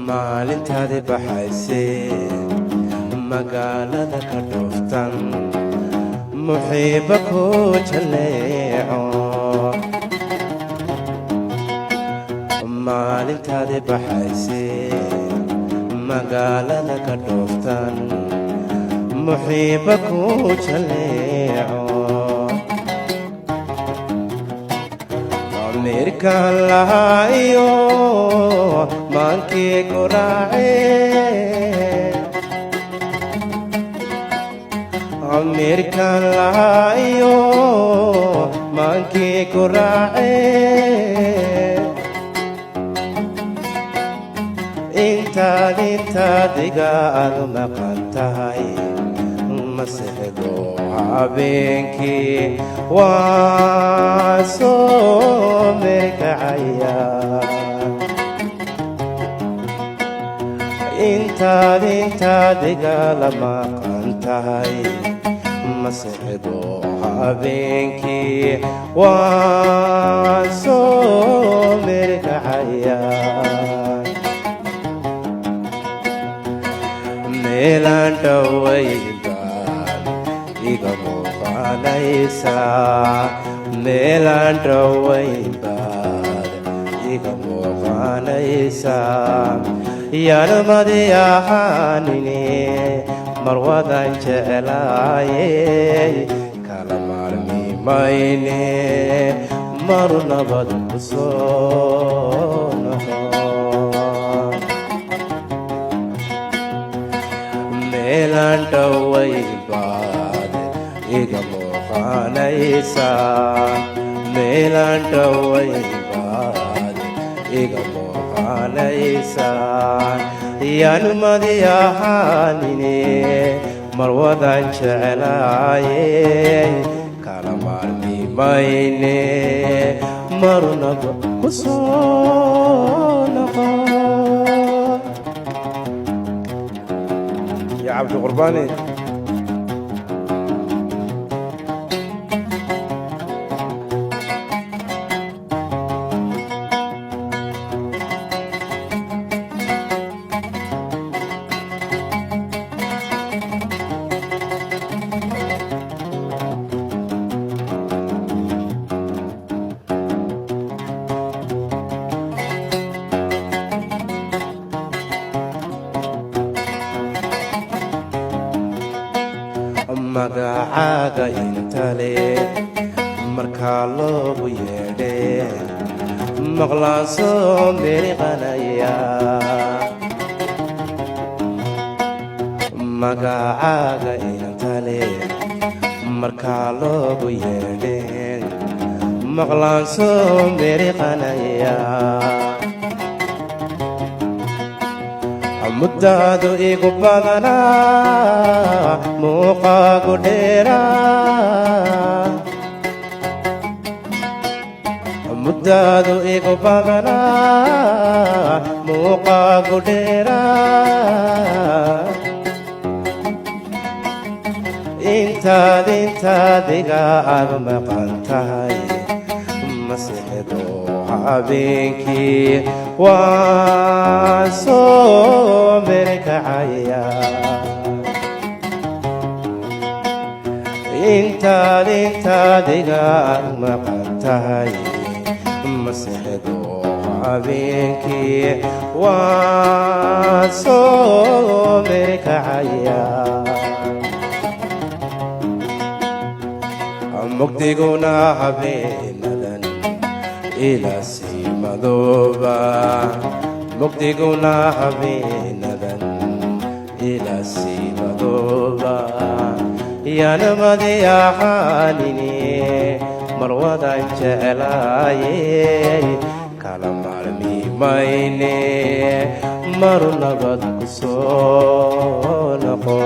Maalintaadi baxaysee magaalada ka dhooftan, muxiiba ku jaleeco. Maalintaadi baxaysee magaalada ka dhooftan, muxiiba ku jaleeco. Ameerikaan lahaayo maankii ku raacee, Ameerikaan lahaayo maankii ku raacee. Intaad iga aad maqan tahay, ma seexdo habeenkii, waa soo merkacaya. Intaad iga la maqan tahay, ma seexdo habeenkii, waa soo merkacaya. Meelaan dhowaybaan iga muuqanaysaa, meelaan dhowaynbaad iga muuqanaysaa. Yaanmadi ahaanine, marwadan jeclaayey, kala maarmi mayne, maru nabad ku soo noqo. Meelaan dhowaynbaad iga muuqanaysaa, meelaan dhowaynbaad iga muuqanaysaa. Yaanmadi ahaanine, marwadan jeclaayey, kala maarmi mayne, marunaba ku soo noqo. Ya Cabdiqurbaani. Magacaaga intale markaa loogu yeedhe, maqlaan soo miriqanaya. Magacaaga intale markaa loogu yeedhe, maqlaan soo miriqanaya. Muddaadu igu badanaa, muuqaagu dheeraa. Muddaadu igu badanaa, muuqaagu dheeraa. Intaad iga aad maqan tahay, ma seexdo habeenkii, waan soo merkacaya. Intaad iga aad maqan tahay, ma seexdo habeenkii, waan soo merkacaya. Mugdiguna habeenadan ila sii madooba, mugdiguna habeenadan ila sii madooba. Yaanmadi ahaanine, marwadan jeclaayey, kala maarmi mayne, maru nabad ku soo noqo.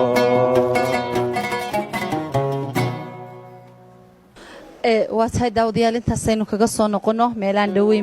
Waa tahay, daawadayaal, intaasaynu kaga soo noqono meelaan dhoweyn.